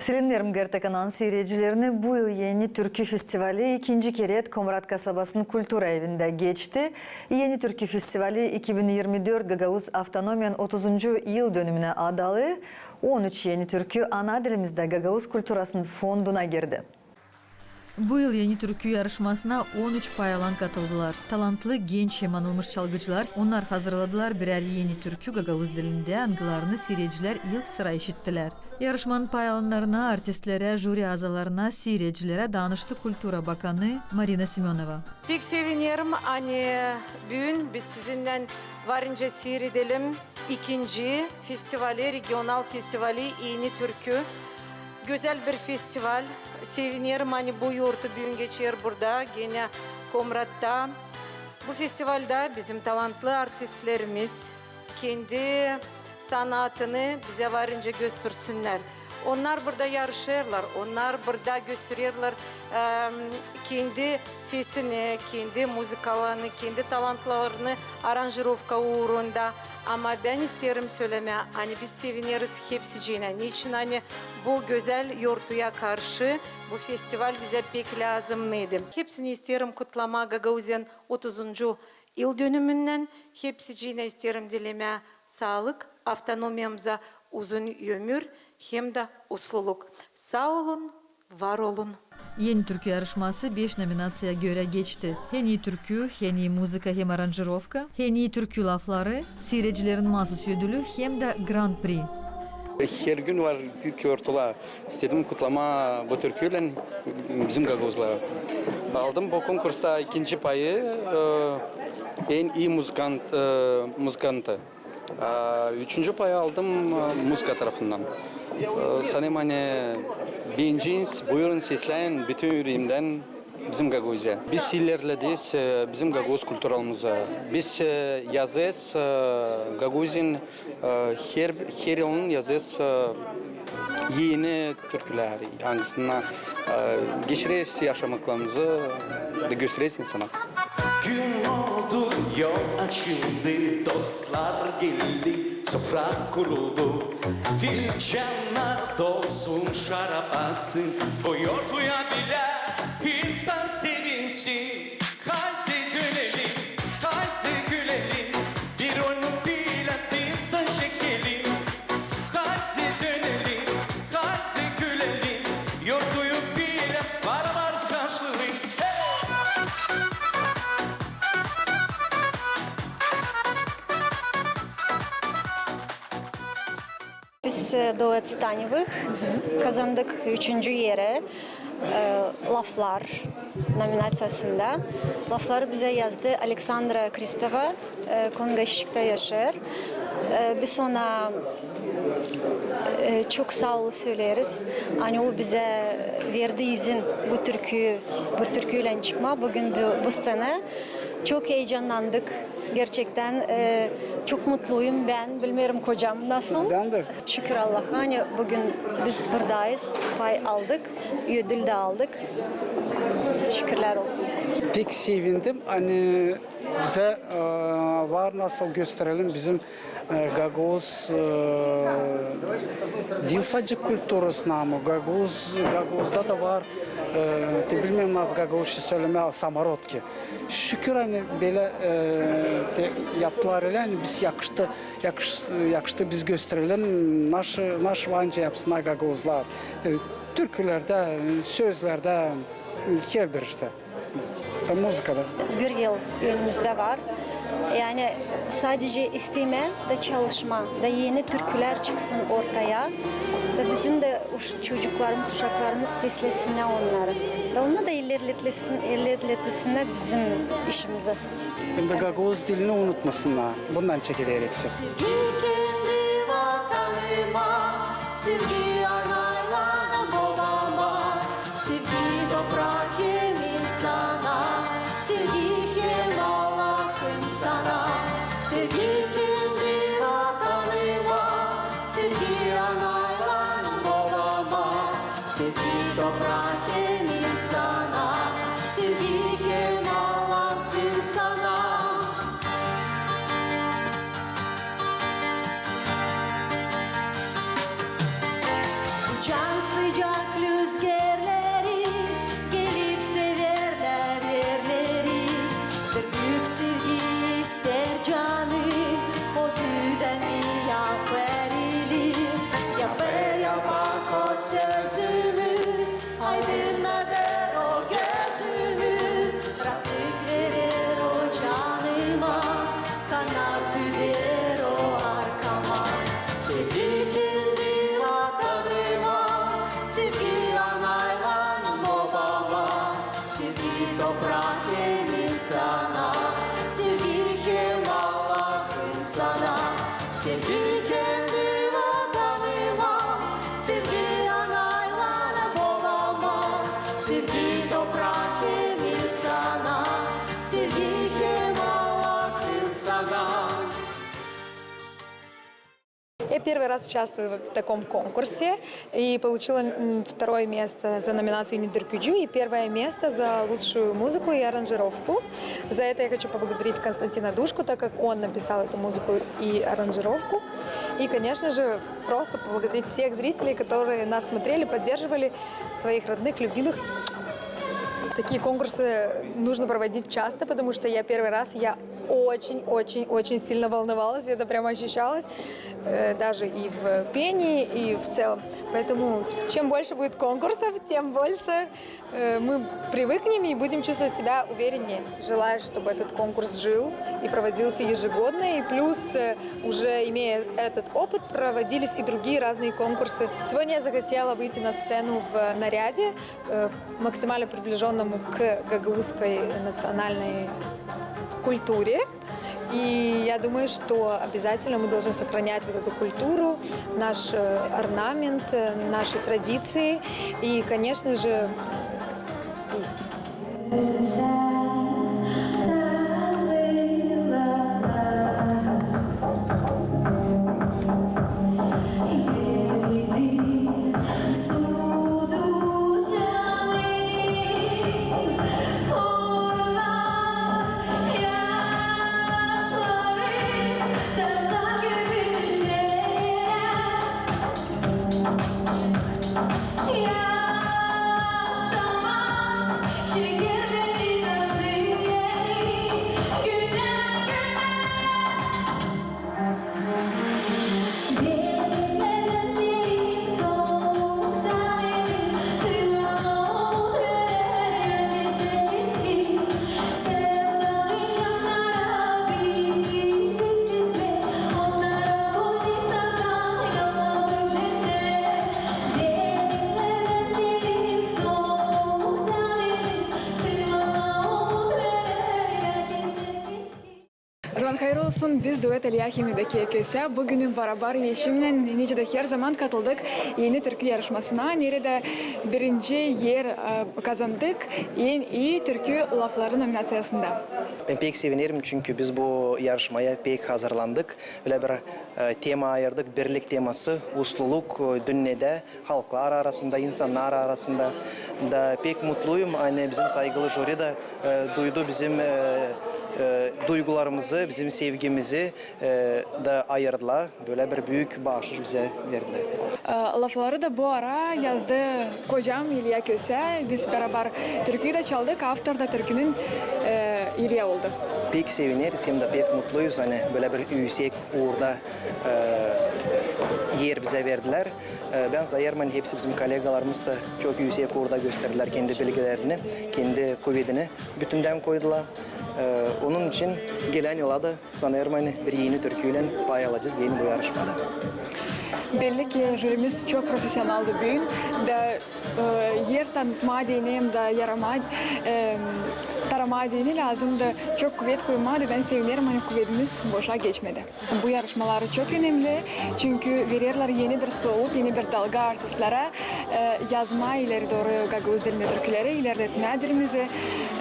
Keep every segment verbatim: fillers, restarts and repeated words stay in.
Selemneerim GRT kanalın siirecilerini. Bu yıl Eni türkü festivali ikinci kerä Komrat kasabasının kultura evindä geçti. Eni türkü festivali iki bin irmi dört Gagauz avtonomiyanın otuzuncu yıldönümünä adalı. On üç eni türkü ana dilimizdä Gagauz kulturasının fonduna girdi. Bu yıl Eni türkü yarışmasına on üç pay alan katıldılar. Talantlı, genç hem anılmış çalgıcılar, onnar hazırladılar birär eni türkü gagauz dilindä, angılarını siirecilär ilk sıra işittilär. Yarışmanın pay alanlarına, artistlerä, juri azalarına, siirecilerä danıştı kultura bakanı Marina Semönova. Pek sevinerim, ani büün biz sizinnän varınca siiredelim ikinci festivali, regional festivali Eni türkü. Gözäl bir festival. Sevinerim, ani bu yortu büün geçer burada, genä Komratta. Bu festivaldä bizim talantlı artistlerimiz kendi sanatını bizä varınca göstersinnär. Onnar burada yarışêrlar, onnar burada göstererlär, em, kendi sesini, kendi muzıkalarını, kendi talantlarını aranjirovka uurunda. Ama bän isteerim sölemää, ani biz sevineriz hepsiciinä. Neçin ani bu gözäl yortuya karşı bu festival bizä pek lääzımnıydı. Hepsini isteerim kutlamaa Gagauziyanın otuzuncu yıldönümünnän. Hepsiciinä isteerim dilemää saalık, avtonomiyamıza uzun ömür hem dä usluluk. Saa olun, var olun. Eni türkü yarışması beş nominaţiyaya görä geçti. En ii türkü, en ii muzıka hem aranjirovka, en ii türkü lafları, siirecilerin maasuz ödülü hem dä Grand Prix. Hergün var büük yortular. İstedim kutlamaa bu türküylän bizim gagauzları. Aldım bu konkursta ikinci payı, e, en ii muzıkant, e, muzıkantı. A, üçüncü payı aldım, e, muzıka tarafından. E, sanêrım, ani beeneceniz, buyurun, sesläyin bütün üreemdän bizim Gagauziya. Biz ilerlederiz, e, bizim gagauz kulturamızı. Biz, e, yazêrız, e, Gagauziyanın, e, her, her yılın yazêrız, e, eni türküleri, angısına, e, geçireriz yaşamaklarımızı da göstereriz insana. Gün oldu, yol açıldı, dostlar geldi, sofra kuruldu. Filcannar dolsun, şarap aksın, bu yortuya bilä insan sevinsin. Haydi dönelim, haydi gülelim, bir oyunu bilä biz dä çekelim. Haydi dönelim, haydi gülelim, yortuyu bilä var var karşılayın. Hey! Biz, e, duet Stanevых kazandık üçüncü eri, e, laflar nominaţiyasında. Lafları bizä yazdı Aleksandra Kristova, e, Kongo-Şişiktä yaşêêr. E, biz ona, e, çok saa ol söleeriz, ani o bizä verdi izin bu türkü, bu türküylän çıkmaa büün bu, bu sţenaya. Çok eyecannandık. Gerçektän, e, çok mutluyum bän. Bilmeerim, kocam nasıl? Bän dä. Şükür Allaha, ani büün biz buradayız, pay aldık, ödül dä aldık. Şükürlär olsun. Pek sevindim, ani bizä, e, var nasıl gösterelim bizim, e, gagauz, e, diil sade kulturasını, ama gagauz, gagauzda da var, e, te bilmeerim nasıl gagauzça sölemää, самородки. Şükür, ani bölä, e, te yaptılar ölä, ani biz yakıştı, yakış-, yakıştı biz gösterelim, naşı, naşı var nicä yapsınnar gagauzlar. Te türkülerdä, sözlerdä, herbir iştä. Da muzıkada. Bir yıl önümüzdä var. Yani sadece istemää da çalışmaa, da eni türkülär çıksın ortaya. Da bizim dä uş-, çocuklarımız, uşaklarımız seslesinnär onnarı. Da onu da ilerletlesin-, ilerletsinär bizim işimizi. Hem dä gagauz dilini unutmasınnar. Bundan çekeler hepsi. Sevgi kendi vatanıma, sevgi anaylan bobama, sevgi toprak hem insana, sevgi hem Allahım sana, sevgi kendi vatanıma, sevgi anaylan bobama, sevgi toprak hem insana, sevgi hem Allahım sana. Can sıcak Sevgi anaylan boğama, sevgi toprak hem insana, sevgi hem Allah hem sana. Я первый раз участвую в таком конкурсе и получила, м, второе место за номинацию «Eni türkücü» и первое место за лучшую музыку и аранжировку. За это я хочу поблагодарить Константина Душку, так как он написал эту музыку и аранжировку. И, конечно же, просто поблагодарить всех зрителей, которые нас смотрели, поддерживали, своих родных, любимых. Такие конкурсы нужно проводить часто, потому что я первый раз, я очень-очень-очень сильно волновалась, это прямо ощущалось, э, даже и в пении, и в целом. Поэтому чем больше будет конкурсов, тем больше, э, мы привыкнем и будем чувствовать себя увереннее. Желаю, чтобы этот конкурс жил и проводился ежегодно, и плюс, э, уже имея этот опыт, проводились и другие разные конкурсы. Сегодня я захотела выйти на сцену в наряде, э, максимально приближённому к гагаузской национальной культуре. И я думаю, что обязательно мы должны сохранять вот эту культуру, наш, э, орнамент, э, наши традиции и, конечно же, песни. O zaman hayırlı olsun, biz duet Eliya hem Evdokiya Köse bu günün barabar eşimnän, nicä dä herzaman, katıldık eni türkü yarışmasına, neredä birinci er, e, kazandık en ii türkü lafları nominaţiyasında. Bän pek sevinerim, çünkü biz bu yarışmaya pek hazırlandık. Bölä bir, e, tema ayırdık, birlik teması, usluluk, e, dünnedä, halklar arasında, insannar arasında. Da pek mutluyum, ani bizim saygılı jüri dä, e, duydu bizim, e, e, duygularımızı, bizim sevgimizi, e, da ayırdılar. Bölä bir büük baaşış bizä verdilär. E, lafları da bu ara yazdı kocam Eliya Köse. Biz barabar türküyü dä çaldık, avtor da türkünün, e, Eliya oldu. Pek sevineriz hem dä pek mutluyuz, ani bölä bir üüsek uurda, e, er bizä verdilär. E, bän sayêrım, ani hepsi bizim kollegalarımız da çok üüsek uurda gösterdilär kendi bilgilerini, kendi kuvedini bütündän koydular. E, onun için gelän yıla da, sanêrım, ani bir eni türküylän pay alacez genä bu yarışmada. Belli ki jürimiz çok profesionaldı büün da, e, er tanıtmaa deyni hem dä yaramaa, e, taramaa deyni lääzımdı çok kuvet koymaa da bän sevinerim, ani kuvedimiz boşa geçmedi. Bu yarışmalar çok önemli, çünkü vererlär eni bir sout, eni bir dalga artistlerä, e, yazmaa ileri dooru gagauz dilindä türküleri, ilerletmää dilimizi.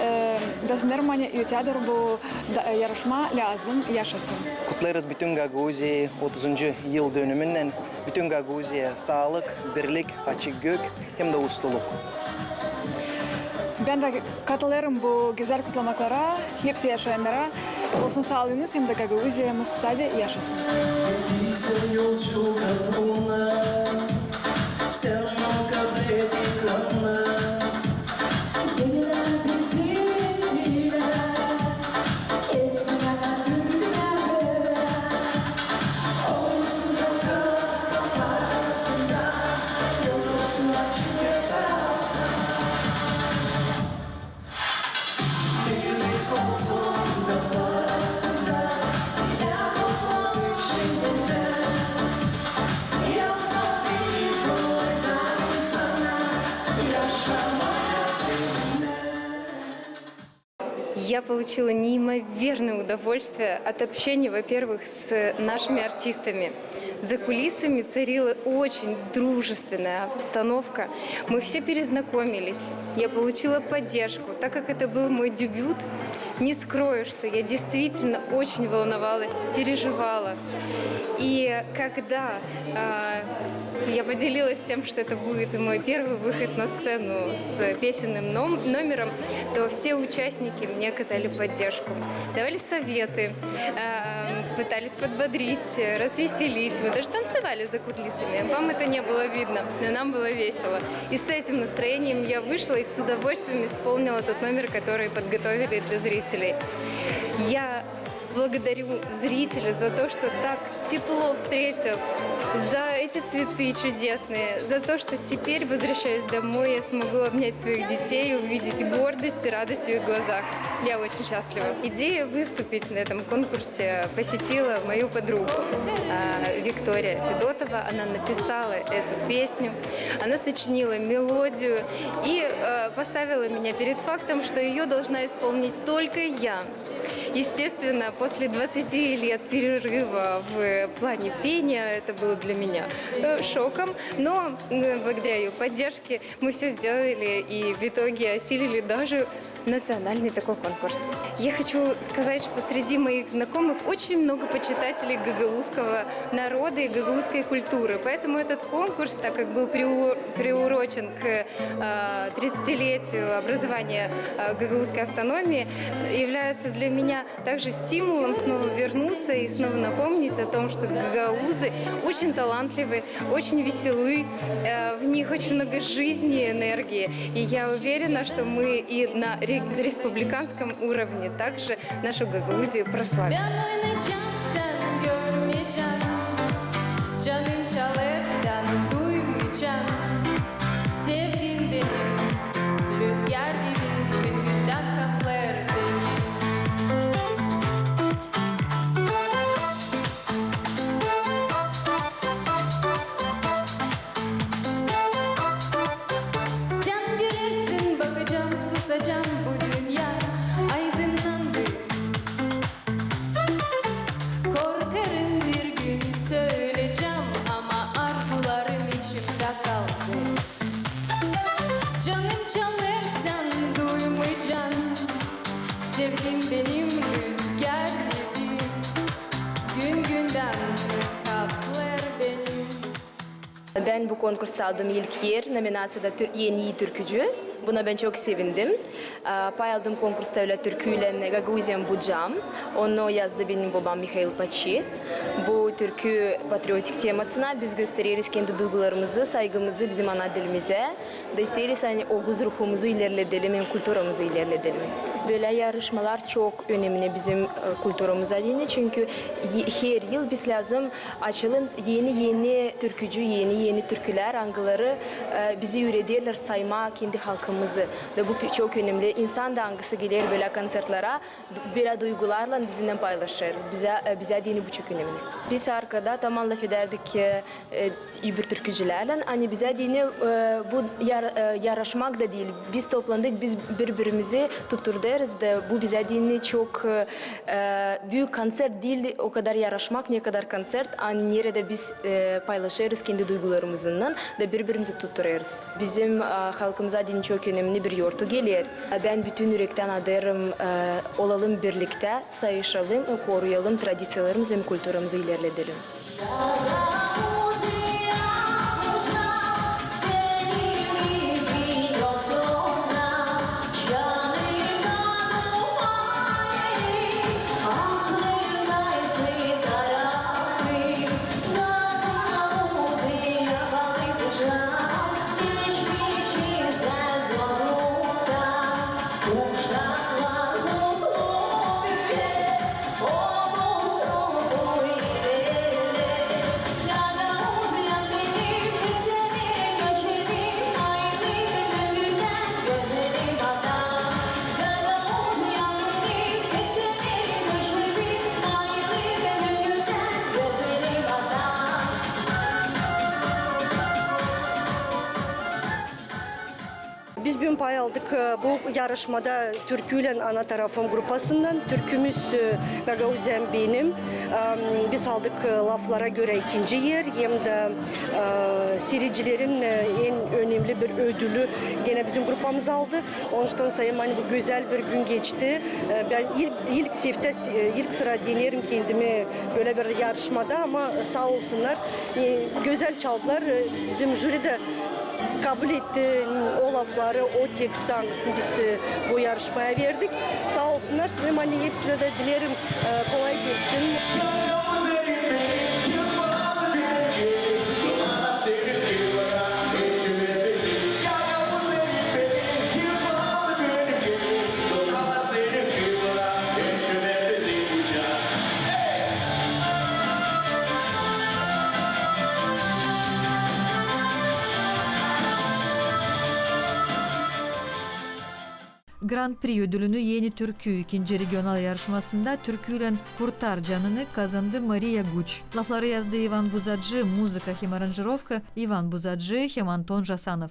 E, da sanêrım, ani öteyä dooru bu da, e, yarışma lääzım yaşasın. Kutlêêrız bütün Gagauziyayı otuzuncu yıldönümünnän. Bütün Gagauziyaya saalık, birlik, açık gök hem dä usluluk. Bän dä katılêrım bu gözäl kutlamaklara, hepsi yaşayannara. Olsun saalıınız hem dä Gagauziya sade yaşasın. Sen yolcu kaplumbağa, sen o kabre kanlı. Geceler bizim diler, hepsine döndüler. Olsun kaplumbağa arasında, yolcusu açık yolda. Я получила неимоверное удовольствие от общения, во-первых, с нашими артистами. За кулисами царила очень дружественная обстановка. Мы все перезнакомились. Я получила поддержку. Так как это был мой дебют, не скрою, что я действительно очень волновалась, переживала. И когда, а, я поделилась тем, что это будет мой первый выход на сцену с песенным ном-, номером, то все участники мне оказали поддержку, давали советы, а, пытались подбодрить, развеселить. Мы даже танцевали за кулисами. Вам это не было видно, но нам было весело. И с этим настроением я вышла и с удовольствием исполнила тот номер, который подготовили для зрителей. Я благодарю зрителя за то, что так тепло встретил, за эти цветы чудесные, за то, что теперь, возвращаясь домой, я смогу обнять своих детей и увидеть гордость и радость в их глазах. Я очень счастлива. Идея выступить на этом конкурсе посетила мою подругу, а, Виктория Федотова. Она написала эту песню, она сочинила мелодию и, э, поставила меня перед фактом, что её должна исполнить только я. Естественно, после двадцати лет перерыва в плане пения это было для меня, э, шоком, но, м, благодаря её поддержке мы всё сделали и в итоге осилили даже национальный такой конкурс. Я хочу сказать, что среди моих знакомых очень много почитателей гагаузского народа и гагаузской культуры, поэтому этот конкурс, так как был приур-, приурочен к, э, тридцатилетию образования, э, гагаузской автономии, является для меня также стимулом снова вернуться и снова напомнить о том, что гагаузы очень талантливы, очень веселы, э, в них очень много жизни и энергии. И я уверена, что мы и на ре-, республиканском уровне также нашу Гагаузию прославим. Bän oynaycam, sän görmeycän, canım çalêr, sän duymaycän. Sevgim benim lüzgär gibi, gün-gündän kaplêr beni. Sän gülersin, bakacam, susacam, bu dünya aydınnandı. Korkarım bir gün söleycäm, ama arzularım içimdä kaldı. Canım çalêr, sän duymaycän, sevgim benim lüzgär gibi, gün-gündän kaplêr beni. Bän bu konkursta aldım ilk er nominaţiyada tür-, en ii türkücü. Buna bän çok sevindim. Aa, pay aldım konkursta ölä türküylän "Gagauziyan bucam". Onu yazdı benim bobam Mihail Paçi. Bu türkü patriotik temasına biz göstereriz kendi duygularımızı, saygımızı bizim ana dilimizä. Da isteeriz, ani oguz ruhumuzu ilerledelim hem kulturamızı ilerledelim. Bölä yarışmalar çok önemli bizim, e, kulturamız adına, çünkü y-, her yıl biz lääzım açalım eni-eni türkücü, eni-eni türkülär, angıları, e, bizi üürederlär saymaa kendi halkımızı. Da bu pi-, çok önemli. İnsan da, angısı geler bölä konţertlere, du-, bölä duygularlan bizimnän paylaşêr. Bizä, e, bizä deyni bu çok önemli. Biz arkada taman lafedärdik, e, e, öbür türkücülerlän, ani bizä deyni, e, bu yar-, e, yaraşmak da diil. Biz toplandık, biz biri-birimizi tutturdêrız da bu bizä deyni çok, e, e, büük konţert diil, o kadar yaraşmak, ne kadar konţert, ani neredä biz, e, paylaşêrız kendi duygularımızınnan da biri-birimizi tutturêrız. Bizim, e, halkımıza deyni çok önemli bir yortu geler. Bän bütün ürektän adêrım, e, olalım birliktä, sayışalım, koruyalım tradiţiyalarımızı hem kulturamızı ilerledelim. Büün pay aldık, e, bu yarışmada türküylän Ana tarafım grupasından. Türkümüz, e, Gagauziyam benim. Em, biz aldık, e, laflara görä ikinci er, hem dä, e, siircilerin, e, en önemli bir ödülü genä bizim grupamız aldı. Onuştan sayêrım, ani bu gözäl bir gün geçti. E, bän ilk, ilk seftä, e, ilk sıra deneerim kendimi bölä bir yarışmada, ama saa olsunnar, e, gözäl çaldılar. E, bizim jüri dä kabul etti o lafları, o teksti, angısını biz, e, bu yarışmaya verdik. Saa olsunnar, sizin, ani hepsinä dä dileerim, e, kolay gelsin. Grand Pri ödülünü en ii türkü ikinci regional yarışmasında türküylän "Kurtar canını" kazandı Mariya Guç. Lafları yazdı İvan Buzacı, muzıka hem aranjirovka İvan Buzacı hem Anton Jasanov.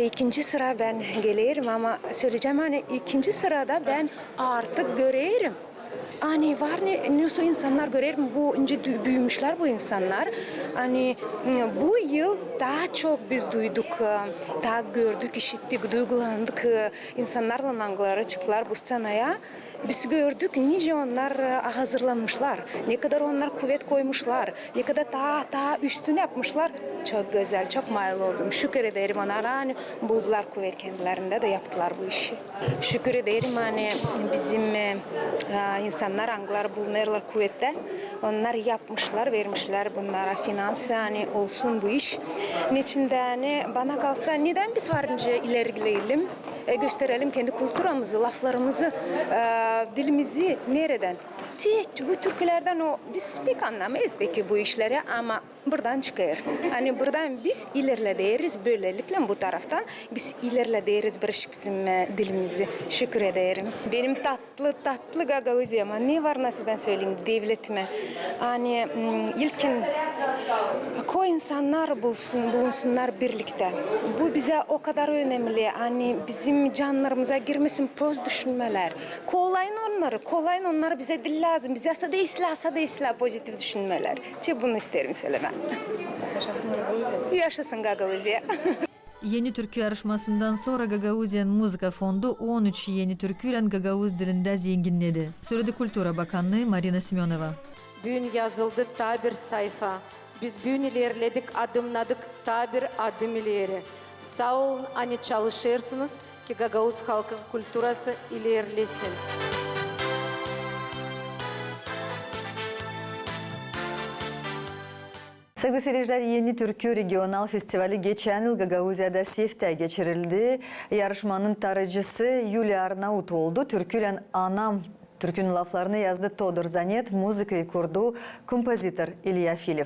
İkinci sıra bän gelerim, ama söleyecäm, ani ikinci sırada bän artık görerim, ani var ne, nasıl insannar, görerim, bu nicä dü-, büümüşlär bu insannar. Ani, m, bu yıl taa çok biz duyduk, e, taa gördük, işittik, duygulandık, e, insannarlan, angıları çıktılar bu sţenaya. Biz gördük, nicä onnar, e, hazırlanmışlar, ne kadar onnar kuvet koymuşlar, ne kadar taa, taa üstün yapmışlar. Çok gözäl, çok mayıl oldum. Şükür ederim onnara, ani buldular kuvet kendilerindä da yaptılar bu işi. Şükür ederim, ani bizim, e, e, insannar, angıları bulunêrlar kuvettä, onnar yapmışlar, vermişlär bunnara finansı, ani olsun bu iş. Neçin dä, ani bana kalsa, nedän biz var nicä ilerleyelim, e, gösterelim kendi kulturamızı, laflarımızı, e, dilimizi neredän? Te bu türkülerdän o, biz pek annamêêrız pek bu işleri, ama buradan çıkêr. Ani buradan biz ilerlederiz, bölelikle bu taraftan biz ilerlederiz bir iş bizim, e, dilimizi. Şükür ederim. Benim tatlı, tatlı Gagauziyama, ne var nasıl bän söleyim, devletimä. Ani, m, ilkin koy insannar bulsun, bulunsunnar birliktä. Bu bizä o kadar önemli. Ani bizim cannarımıza girmesin poz düşünmelär. Kollayın onnarı, kollayın onnarı, bizä diil lääzım. Bizä sade islää, sade islää pozitiv düşünmelär. Te bunu isteerim sölemää. Yaşasın Gagauziya. Eni türkü yarışmasından sora Gagauziyanın muzıka fondu on üç eni türküylän gagauz dilindä zenginnedi, söledi kultura bakannı Marina Semönova. Büün yazıldı taa bir sayfa. Biz büün ilerledik, adımnadık taa bir adım ileri. Saa olun, ani çalışêrsınız, ki gagauz halkın kulturası ilerlesin. Saygılı siiricilär, Eni türkü regional festivali geçän yıl Gagauziyada Seftä geçirildi. Yarışmanın tarıcısı Yuliya Arnaut oldu. Türküylän Anam türkünün laflarını yazdı Todor Zanet, muzıkayı kurdu kompozitor İlya Filiv.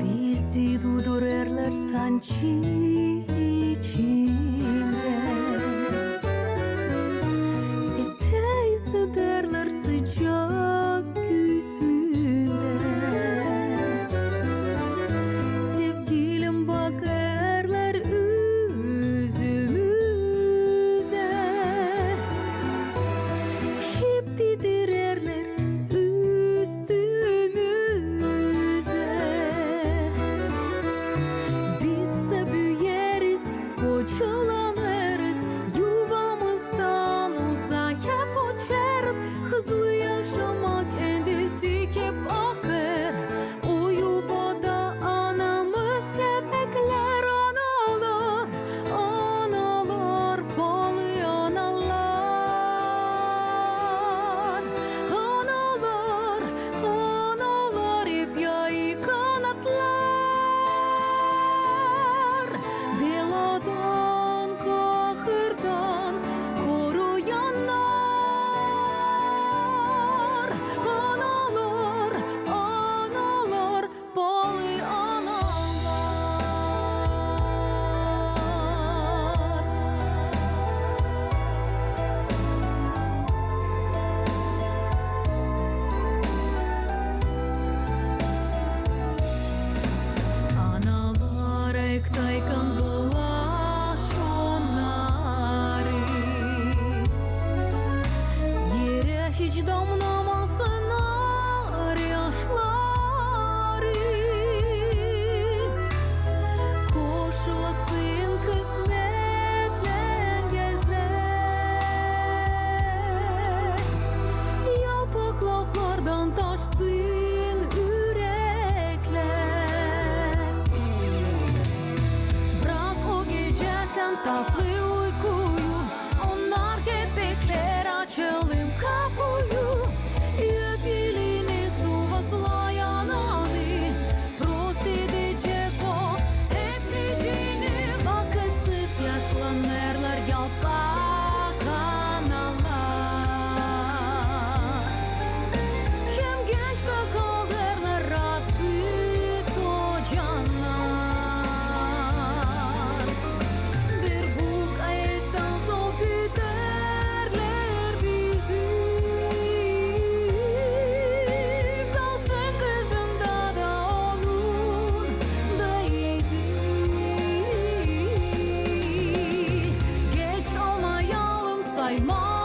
Bizi dudurêrlar sançı içindä, Seftä ısıdêrlar sıcak küüsündä. Sevgilim, bakêrlar üzümüzä, hep titrerlär üstümüzä. Biz sa büün Limon.